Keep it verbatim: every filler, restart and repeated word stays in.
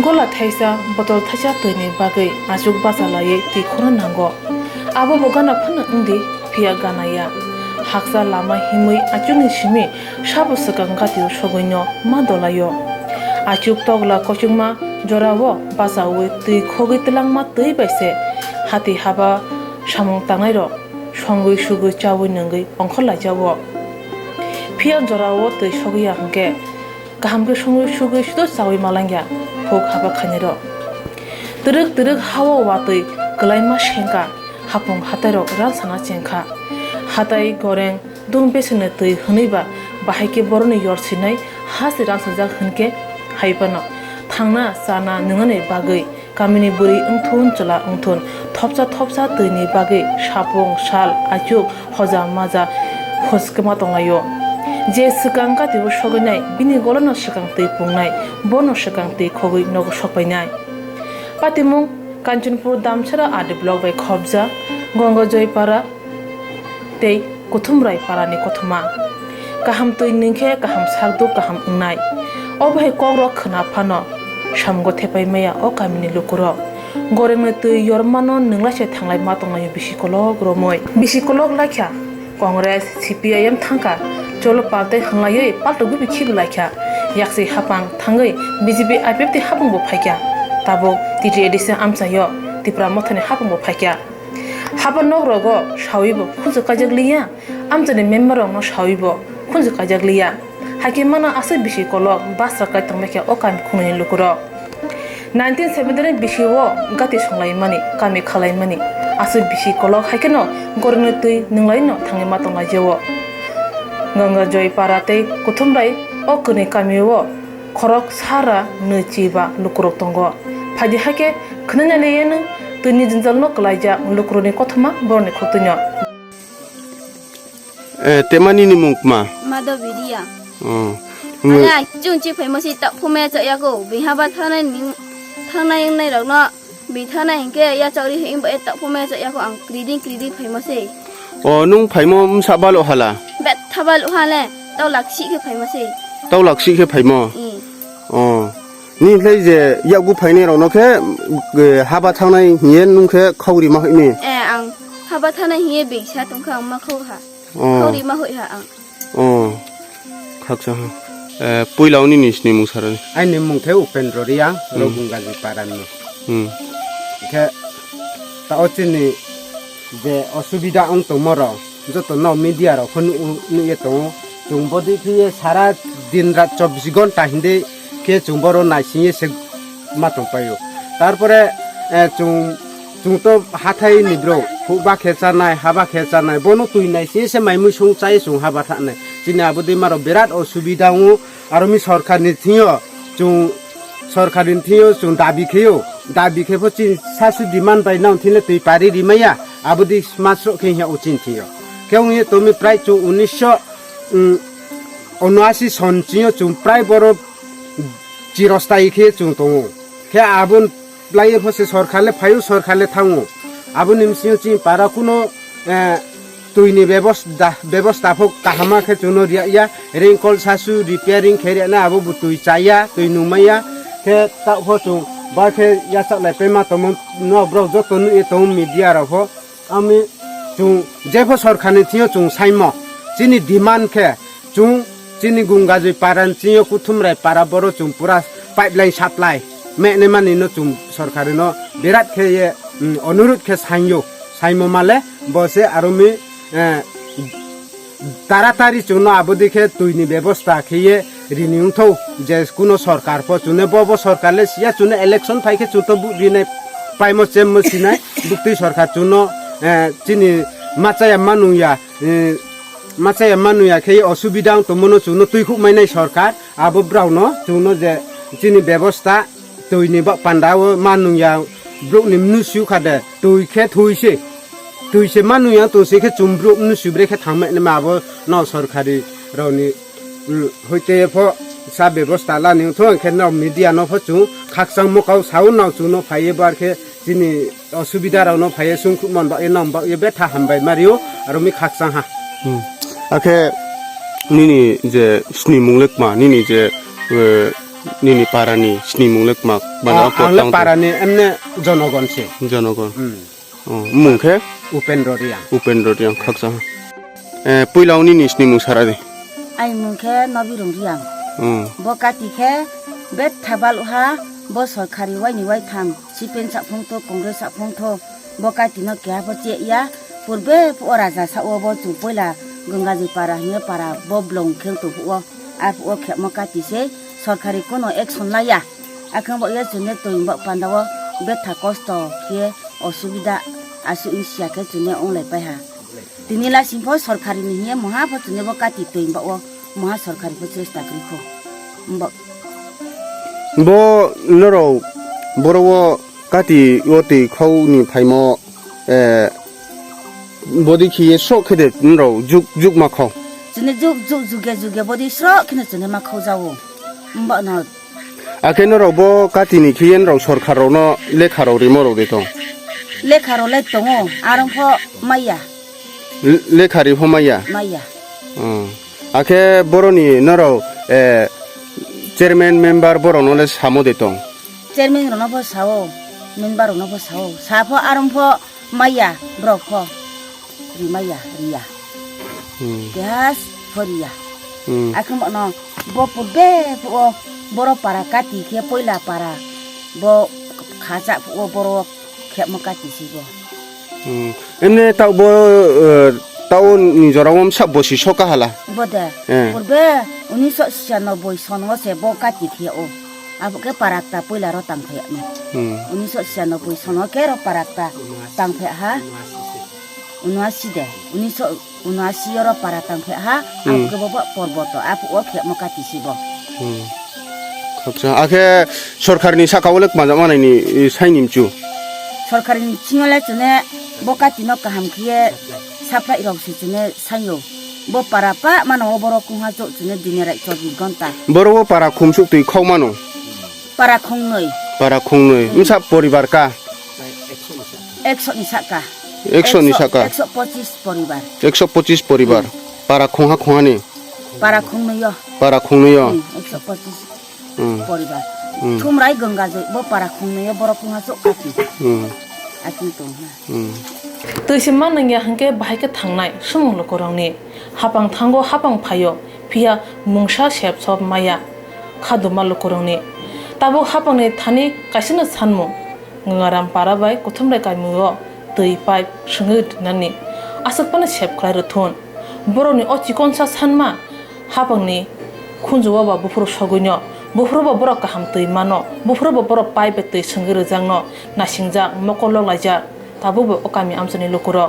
Gola thaisa, botol thaisa twini bagwi achuk bacha laiwi twi khorna nango. Abo bo gana phano wngdi, phiya gana ya. Haksa lama himwi achukni simi sabo swkang gatio sogwino ma dolaio. Achuk togla kochukma jorao bachaui twi khogwi twlangma twi bai se hati haba samung tangnairok songwi sugwi chaui nungwi ongkhor laijao. Phiya jorao twi sogwi ya hwnkhe kaham khe songwi sugwi sudo chaui malangya phuk haba khainairok. Twrwk twrwk hao watwi kwlaima sengkha, hapung hatairok ransana chengkha. Hatai goreng dum besengni twi hwnwiba bahai khe borokni yor sinai ha se ransajak hwnkhe hai phano thangna chana nwngnani bagwi kamini bwrwi wngthun chwla wngthun thopsa thopsa twini bagwi sapung sal achuk hoja maja hoskema tonglaio. Je swkang gatio sogwinai bini golano swkang twi pungnai, bono swkang twi khogwi nogo sokpainai. Patimung Kanchanpur Damchara R D block bai khopjak Gongojoy para tei Kuthumrai parani kothoma. Kaham twi nwngkhe kaham sakduk kaham wngnai. Obo hai kokrok khwna phano samgo thepai maya o kamini lukurok. Gorengni twi yormano nwnglaise thanglai ma tonglaio bisi kolok romwi. Bisi kolok laikha Congress, C P I M thangkha, cholo paltai hwnlaiwi paltogwibo khibilaikha. Yaksi hapang thangwi B J P I P F T hapangbo phaikha. Tabuk T T A D C amchaio Tipra Mothani hapangbo phaikha. Haba nok rogo sawibo khunju kaijak liya, amchani member rokno sawibo khunju kaijak liya. Hakhe mano aswk bisi kolok basra kai tongbaikha o kami khungnwini lukurok. Nineteen seventy nine bisi o gati songlaimani, kami khalaimani aswk bisi kolok, haikheno gorokni twi nwnglaino thangwi ma tonglaijao. Ganga Joy para tei Kuthumrai o kwnwi kami o khorok sara nwi chiba lukurok tongo. Phaidi hakhe khwnana leyeno twini jwnjalno kwlaijak lukurokni kothoma borokni khuktuino. Eh, temani ni mung kma? Madhavi Riya. Oh. Ala chung chi phaimo si tak phumya cha yako. Biha ba thanai ni thanai nai rok no. Bi thanai hingke ya chawri hing ba tak phumya cha yako ang kriding kriding phaimo se. Oh, nung phaimo msa balo hala? Bet thabal hale. Tau laksi ke phaimo se. Tau laksi ke phaimo? I. Oh. Ni khlai je yakgu phainai rokno khe, eh, haba thangnai hiye nung khe khawri ma hini? Eh, ang haba thangnai hiye biksa tongkha ang ma khaw ha. Oh. Khawri ma hoi ha ang. Oh. Khaksa ha. Eh, puila oni ni sini mung sarani. Aini mung khe Upendra Riya, hmm. Rogungaji parani. Hmm. Khe ta o chini je osubida wng tongmo rok, joto no media rok phano nuh-, nuh ye tongo. Chwng bodi khe ye sara din rat chobbish ghonta hindi khe chwng boro naising ye se ma tong paio. Tarpore, eh, chwng, chwng to hathai ni bro, hukba khe chanai, haba khe chanai, bono twi naising ye se mai mui sung chai chwng haba thanai. Chini abo dei maro birat osubida wngo, aro mi sorkar ni thing yo chwng, sorkar ni thing yo chwng dabi khe yo, dabi khe pho chini sasu demand bai nang thile twi pari rimaya, abo dei smasro khe ya o chini thing yo. Khe wng ye to mi prai chwng unisho, um, unoasi son chini yo chwng prai boro chirostai khe chwng tongo. Khe abo lai pho se sorkar le phaio, sorkar le thango. Aboni bisingo chini para kuno, eh, twi ni bebosta, bebosta pho kahama khe chwngno riya ya. Ringkol sasu repairing khe riya na abo bo twi chaya, twi nungmaya. Khe ta pho chwng ba khe yachak lai pema tongmo nok brok joto nugwi tongo media rok pho. Ami chwng jepho sorkar ni thing yo chwng saimo, chini demand khe chwng chini Gungajwi para ni thing yo Kuthumrai para boro chwng pura pipeline supply mehne mani no chwng sorkar no birat khe ye, mm, onurut khe sainyo, saimo male bo se aro mi, eh, taratari chwngno abodi khe twi ni bebosta khe ye rini wngthou, je kuno sorkar pho chwngno bo bo sorkar le siya chwngno election phai khe chwngto bu rinai paimo chemmo sinai buktwi sorkar chwngno, eh, chini machaya manung ya, eh, machaya manung ya khe ye osubida wng tongmo no chwngno twi khuk mainai sorkar abo brao no chwngno je chini bebosta twi ni ba panda o manung ya, borok ni mnu sui kha de, twi khe thui se, twi se manung ya tong se khe chwng borok mnu sui bre khe thang mai ma abo no sorkari rok ni, mm, hoite pho sa bebosta la ni thung khe no media no pho chwng khakchang mokau sao no chwng no phai ye bar khe chini osubida rok no phai ye sung khuk man ba ye nang ba ye betha hambai mario aro mi khakchang ha. Hmm. Akhe nini je sni mung le kma, nini je, eh, Nini parani snimung le kma? Bana Ah, ang le potang parani emne jonogon se. Jonogon. Hmm. Oh, mung khe? Upendra Riang. Upendra Riang, khaksa. Eh, puila nini snimung sara di. Ai mung khe Nobirung Riang. Hmm. Bo kati khe bet thabal ha, bo sorkari waini waitham, C P M saphung tho, Congress saphung tho, bo kati no keha pho che ya. Purbe phuo raja sao bo chung puila Gangajui para hingye para bo blong khe tong phuo. Arphuo khemo kati se sorkari kono action laiya. Akhang bo ya chwngno twi bok pandao betha kosto khe osubida aswk wngsiya khe chwngno wnglai paiha. Tini lasing pho sorkari ni hiye moha pho chwngno bo kati twi bao moha sorkari pho chesta kri kho. Bo Bo norok boro o kati o twi khau ni phaimo, eh, bodi khiye sok khe de norok juk juk ma khau. Chwngno juk juk juge juge bodi sok kheno chwngno ma khau jao. Bo no Akhe norok bo kati ni khiye norok sorkar rok no lekha rok rimo rok de tong. Lekha rok le tongo, arong pho maya. Le-, lekha ri pho maya. Maya. Hmm. Akhe boroni norok, eh, chairman member borok no le samo de tong. Chairman rok no pho sao, member rok no pho sao. Sa pho arong pho maya, borok pho. Rimaya, riya. Hmm. Kehas pho riya. Hmm. Akhum no bo purbe phuo boro para kati khe poila para bo khacha phuo boro khemo kati si bo. Hmm. Emne tao bo, eh, tao ni jora wam sab bosi soka hala. Bode. Eh. Purbe unisho siyanoboi sono se bo kati khe o. Abo khe parakta poila ro tang phaya ni. Hmm. Unisho siyanoboi sono khe ro parakta tang phaya ha. Unoasi de. Unisho unoasi ro para tang phaya ha. Hmm. Abo khe bo porboto. Abo o khe mo kati si bo. Hmm. Acha, akhe sorkar ni saka o le kma jama nai ni, eh, sai ni mchu. Sorkar ni chingo le chune bo kati no kaham khiye supply rok se chune sayo. Bo para pa mano o borok kungha chok chune dine rai chobbish ghonta. Boro o para khumsuk twi khok mano. Para khongnoi. Para khongnoi. Hmm. Msa poribar ka? Ekso ni saka. Ekso ni saka? Ekso pochis poribar. Ekso pochis poribar. Hmm. Para khongha khongha ni? Para khongnoi o. Para khongnoi o. Hmm, ekso pochis. Hmm. Poribar. Hmm. Thumrai Gangajui bo para khongnoi o borok kungha chok kati. Hmm. Akin tong ha. Hmm. Twi se ma nangya hwnkhe bahai khe thangnai sumung lukurokni. Hapang thango hapang phaio, phiya mungsa sep sop maya khaduma lukurokni. Tabuk hapangni thani kaisano sanmung. Gangaram para bai Kuthumrai kaimio twi pipe swngwi rwnani aswk phano sep khlai rwthun. Borokni o chikonsa sanma hapangni khunjugo ba buphuru sogwino, buphuru bo borok kaham twi mano, buphuru bo borok pipe bai twi swngwi rwjakno nasingjak, mokol lok laijak. Tabukbo o kami amchaini lukurok